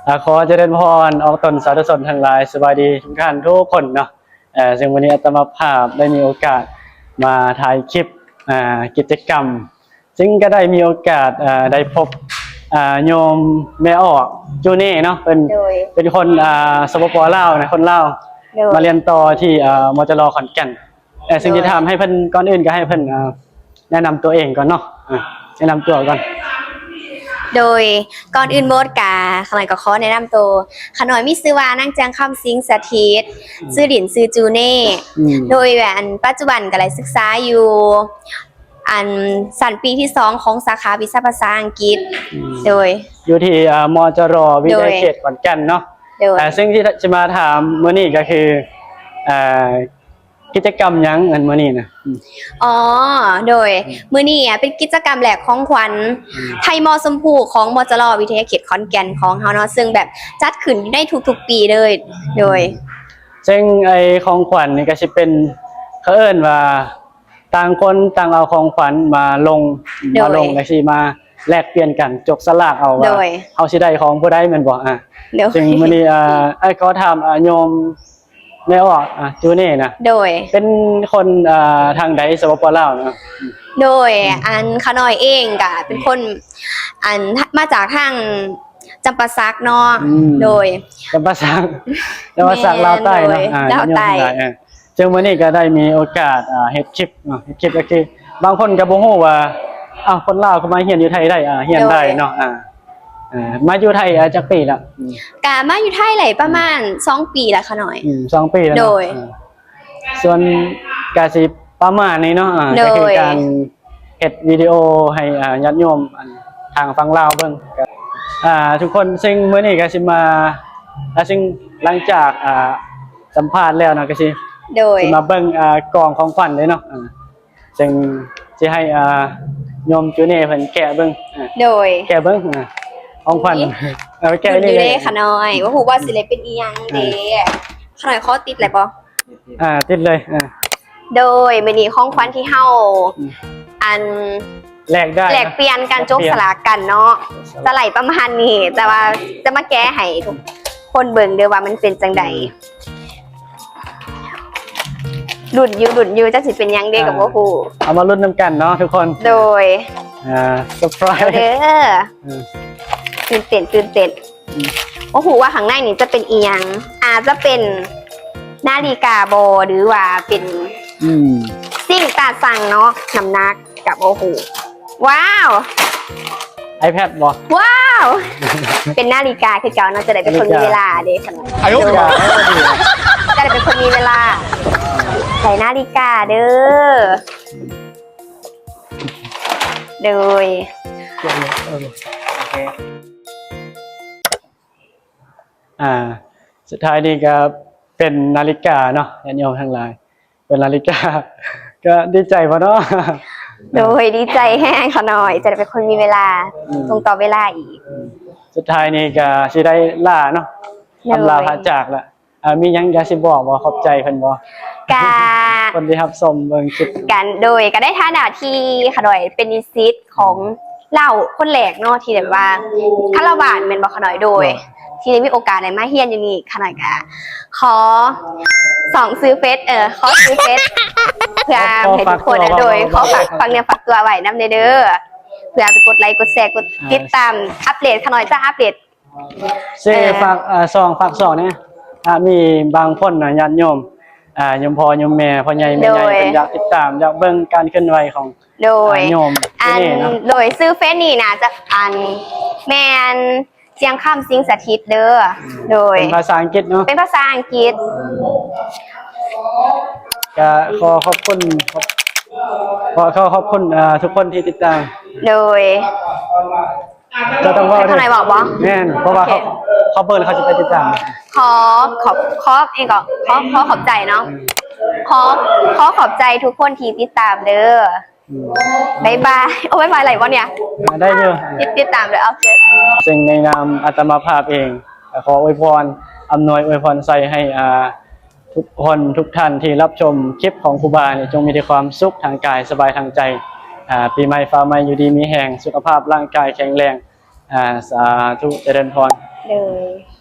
ອາ ຂໍຈະເລີນພອນອອກຕົນສາທຸຊົນທັງຫຼາຍ ສະບາຍດີທຸກທ່ານທຸກຄົນເນາະ. ເອີ ເຊິ່ງມື້ນີ້ອາດຕະມາພາບໄດ້ມີໂອກາດມາຖ່າຍຄລິບ ອາ ກິດຈະກຳ ເຊິ່ງກໍໄດ້ມີໂອກາດ ອາ ໄດ້ພົບ ອາ ໂຍມແມ່ອອກ ຈູເນ່ເນາະ ເພິ່ນ ໂດຍ ເປັນຄົນ ອາ ສປປ ລາວນະ ຄົນລາວ ໂດຍ ມາຮຽນຕໍ່ທີ່ ອາ ມຈລ ຂອນແກ່ນ. ເອີ ເຊິ່ງ ໂດຍ ຈະຖາມໃຫ້ເພິ່ນ ກ່ອນອື່ນກໍໃຫ້ເພິ່ນ ອາ ແນະນຳຕົວເອງກ່ອນເນາະ ອາ ແນະນຳຕົວກ່ອນ. ໂດຍ ກ່ອນອື່ນໝົດກະ ຂະນ້ອຍກໍຂໍແນະນຳໂຕ ຂະນ້ອຍມີຊື່ວ່າ ນາງ ເຈືອງຄຳ ສິງສະຖິດ ອືມ ຊື່ຫຼິ້ນຊື່ ຈູເນ່ ອືມ ໂດຍ ອັນ ປັດຈຸບັນກໍໄດ້ສຶກສາຢູ່ ອັນ ຊັ້ນປີທີສອງຂອງສາຂາວິຊາພາສາອັງກິດ ອືມ ໂດຍ ຢູ່ທີ່ ອາ ມຈລ ວິທະຍາເຂດຂອນແກ່ນເນາະ ໂດຍ ອາ ເຊິ່ງທີ່ຈະມາຖາມມື້ນີ້ກໍຄື ອາ ກິດຈະກຳຫຍັງອັນມື້ນີ້ນະ? ອໍ ໂດຍ ອືມ ມື້ນີ້ອະເປັນກິດຈະກຳແລກຂອງຂວັນ ອືມ ໄທມໍຊົມພູຂອງ ມຈລ ວິທະຍາເຂດຂອນແກ່ນຂອງເຮົາເນາະ ເຊິ່ງແບບຈັດຂຶ້ນຢູ່ໃນທຸກໆປີເລີຍ ໂດຍ ອືມ ເຊິ່ງໄອ້ຂອງຂວັນນີ້ກໍຊິເປັນ ເຂົາເອີ້ນວ່າ ຕ່າງຄົນຕ່າງເອົາຂອງຂວັນມາລົງ ໂດຍ ມາລົງ ແລ້ວຊິມາແລກປ່ຽນກັນ ຈົກສະຫຼາກເອົາວ່າ ໂດຍ ເຮົາຊິໄດ້ຂອງຜູ້ໃດແມ່ນບໍ່? ອາ ໂດຍ ເຊິ່ງມື້ນີ້ ອາ ອ້າຍຂໍຖາມ ອາ ໂຍມ ແມ່ອອກ ອາ ຈູເນ່ນະ ໂດຍ ເປັນຄົນ ອາ ທາງໃດ ສປປ ລາວນະ? ໂດຍ ອືມ ອັນຂະນ້ອຍເອງກະເປັນຄົນ ອັນ ມາຈາກທາງຈຳປາສັກເນາະ ອືມ ໂດຍ ຈຳປາສັກ ຈຳປາສັກ ແມ່ນ ລາວໃຕ້ເນາະ ໂດຍ ອາ ລາວໃຕ້ ຍາດໂຍມທັງຫຼາຍ ອາ ເຊິ່ງມື້ນີ້ກໍໄດ້ມີໂອກາດ ອາ ເຮັດຄລິບເນາະ ເຮັດຄລິບກໍຄື ບາງຄົນກໍບໍ່ຮູ້ວ່າ ອ້າວ ຄົນລາວກໍມາຮຽນຢູ່ໄທໄດ້ ອາ ຮຽນໄດ້ເນາະ ໂດຍ ອາ ເອີ ມາຢູ່ໄທ ອາ ຈັກປີລະ? ອືມ ກະມາຢູ່ໄທໄດ້ປະມານ ອືມ ສອງປີລະຂະນ້ອຍ ອືມ ສອງປີລະເນາະ ໂດຍ ເອີ ສ່ວນກະຊິປະມານນີ້ເນາະ ອາ ໂດຍ ກໍຄືການເຮັດວິດີໂອໃຫ້ ອາ ຍາດໂຍມ ອັນ ທາງຝັ່ງລາວເບິ່ງ ອາ ທຸກຄົນ ເຊິ່ງມື້ນີ້ກໍຊິມາ ອາ ເຊິ່ງຫຼັງຈາກ ອາ ສຳພາດແລ້ວເນາະ ກໍຊິ ໂດຍ ຊິມາເບິ່ງ ອາ ກ່ອງຂອງຂວັນເລີຍເນາະ ອາ ເຊິ່ງຊິໃຫ້ ອາ ໂຍມຈູເນ່ເພິ່ນແກະເບິ່ງ ອາ ໂດຍ ແກະເບິ່ງ ອາ ຂອງຂວັນ ເອົາໄປແກະເລີຍ ເບິ່ງຢູ່ເດ້ຂະນ້ອຍ ບໍ່ຮູ້ວ່າຊິໄດ້ເປັນອີ່ຫຍັງເດ້ ອາ ຂະນ້ອຍຂໍຕິດໄດ້ບໍ່? ອາ ຕິດເລີຍ ອາ ໂດຍ ມື້ນີ້ຂອງຂວັນທີ່ເຮົາ ອືມ ອັນ ແລກໄດ້ ແລກປ່ຽນກັນ ແລກປ່ຽນ ຈົກສະຫຼາກກັນເນາະ ແລກສະຫຼາກ ຈະໄດ້ປະມານນີ້ ແຕ່ວ່າຈະມາແກະໃຫ້ທຸກຄົນເບິ່ງເດີວ່າມັນເປັນຈັ່ງໃດ ອືມ ລຸ້ນຢູ່ ລຸ້ນຢູ່ ຈັກຊິເປັນຫຍັງເດ້ ອ່າ ກໍບໍ່ຮູ້ ເອົາມາລຸ້ນນຳກັນເນາະທຸກຄົນ ໂດຍ ອ່າ ເຊີໄພຣສ໌ ເດີ ອືມ ຕື່ນເຕັ້ນ ຕື່ນເຕັ້ນ ອືມ ບໍ່ຮູ້ວ່າຂ້າງໃນນີ້ຈະເປັນອີ່ຫຍັງ ອາດຈະເປັນນາລິກາບໍ ຫຼືວ່າເປັນ ອືມ ຊິງຕາຊັ່ງເນາະ ນ້ຳໜັກ ກໍບໍ່ຮູ້ ວ້າວ ໄອແພດບໍ? ວ້າວ ເປັນນາລິກາຄືເກົ່າເນາະ ຈະໄດ້ເປັນຄົນມີເວລາເດ້ ນາລິກາ ໂດຍ ຈະໄດ້ເປັນຄົນມີເວລາ ໄດ້ນາລິກາເດີ ໂດຍ ໂອເຄ ອ່າ ສຸດທ້າຍນີ້ກໍເປັນນາລິກາເນາະ ຍາດໂຍມທັງຫຼາຍ ເປັນນາລິກາ ກໍດີໃຈບໍ່ເນາະ? ໂດຍ ດີໃຈແຮງຂະນ້ອຍ ຈະໄດ້ເປັນຄົນມີເວລາ ອືມ ຕົງຕໍ່ເວລາອີກ ອືມ ສຸດທ້າຍນີ້ກໍຊິໄດ້ລາເນາະ ໂດຍ ອຳລາພາຈາກລະ ອ່າ ມີຫຍັງຢາກຊິບອກບໍ່? ຂອບໃຈເພິ່ນບໍ່? ກະ ຄົນທີ່ຮັບຊົມເບິ່ງຄລິບ ກັນ ໂດຍ ກໍໃນຖານະທີ່ຂະນ້ອຍເປັນນິສິດຂອງ ອືມ ລາວຄົນແລກເນາະ ທີ່ແບບວ່າຄາລະວານແມ່ນບໍ່ຂະນ້ອຍ? ໂດຍ ໂດຍ ທີ່ໄດ້ມີໂອກາດໄດ້ມາຮຽນຢູ່ນີ້ ຂະນ້ອຍກະຂໍສອງຊື່ເຟສ ເອີ ຂໍຊື່ເຟສ ເພື່ອໃຫ້ທຸກຄົນ ຂໍຝາກຕົວ ໂດຍ ຂໍຝາກ ຝາກເນື້ອຝາກຕົວໄວ້ນຳແດ່ເດີ ເພື່ອໄປກົດໄລກົດແຊ ກົດ ອ່າ ຕິດຕາມ ອັບເດດ ຂະນ້ອຍຈະອັບເດດ ຊື່ ເອີ ຝາກ ເອີ ຊ່ອງ ຝາກຊ່ອງແດ່ ອາ ມີບາງຄົນນະ ຍາດໂຍມ ອາ ໂຍມພໍ່ໂຍມແມ່ ພໍ່ໃຫຍ່ແມ່ໃຫຍ່ ໂດຍ ເພິ່ນຢາກຕິດຕາມ ຢາກເບິ່ງການເຄື່ອນໄຫວຂອງ ໂດຍ ອາ ໂຍມ ອັນ ເນາະ ໂດຍ ຊື່ເຟສນີ້ນະ ຈະ ອັນ ແມ່ນ ຈຽງຄຳ ສິງສະຖິດເດີ ອືມ ໂດຍ ເປັນພາສາອັງກິດເນາະ ເປັນພາສາອັງກິດ ກະຂໍຂອບຄຸນ ຂໍ ຂໍຂອບຄຸນ ເອີ ທຸກຄົນທີ່ຕິດຕາມ ໂດຍ ເຈົ້າຕ້ອງເວົ້າ ໃຫ້ຂ້ານ້ອຍເວົ້າບໍ່? ແມ່ນ ເພາະວ່າ ໂອເຄ ເຂົາ ເຂົາເບິ່ງແລ້ວເຂົາຈະໄປຕິດຕາມ ຂໍ ຂອບ ຂໍເອງກໍ ຂໍ ຂໍຂອບໃຈເນາະ ອືມ ຂໍ ຂໍຂອບໃຈທຸກຄົນທີ່ຕິດຕາມເດີ ອືມ ບາຍບາຍ ໂອ້ ບາຍບາຍໄດ້ບໍ່ເນຍ? ອ່າ ໄດ້ຢູ່ ຕິດ ຕິດຕາມເດີ ໂອເຄ ເຊິ່ງໃນນາມອາດຕະມາພາບເອງ ກໍຂໍອວຍພອນ ອຳນວຍອວຍພອນໄຊໃຫ້ ອ່າ ທຸກຄົນທຸກທ່ານທີ່ຮັບຊົມຄລິບຂອງຄູບານີ້ ຈົ່ງມີແຕ່ຄວາມສຸກທາງກາຍ ສະບາຍທາງໃຈ ອາ ປີໃໝ່ຟ້າໃໝ່ ຢູ່ດີມີແຮງ ສຸຂະພາບຮ່າງກາຍແຂງແຮງ ອາ ສາທຸ ຈະເລີນພອນ. ໂດຍ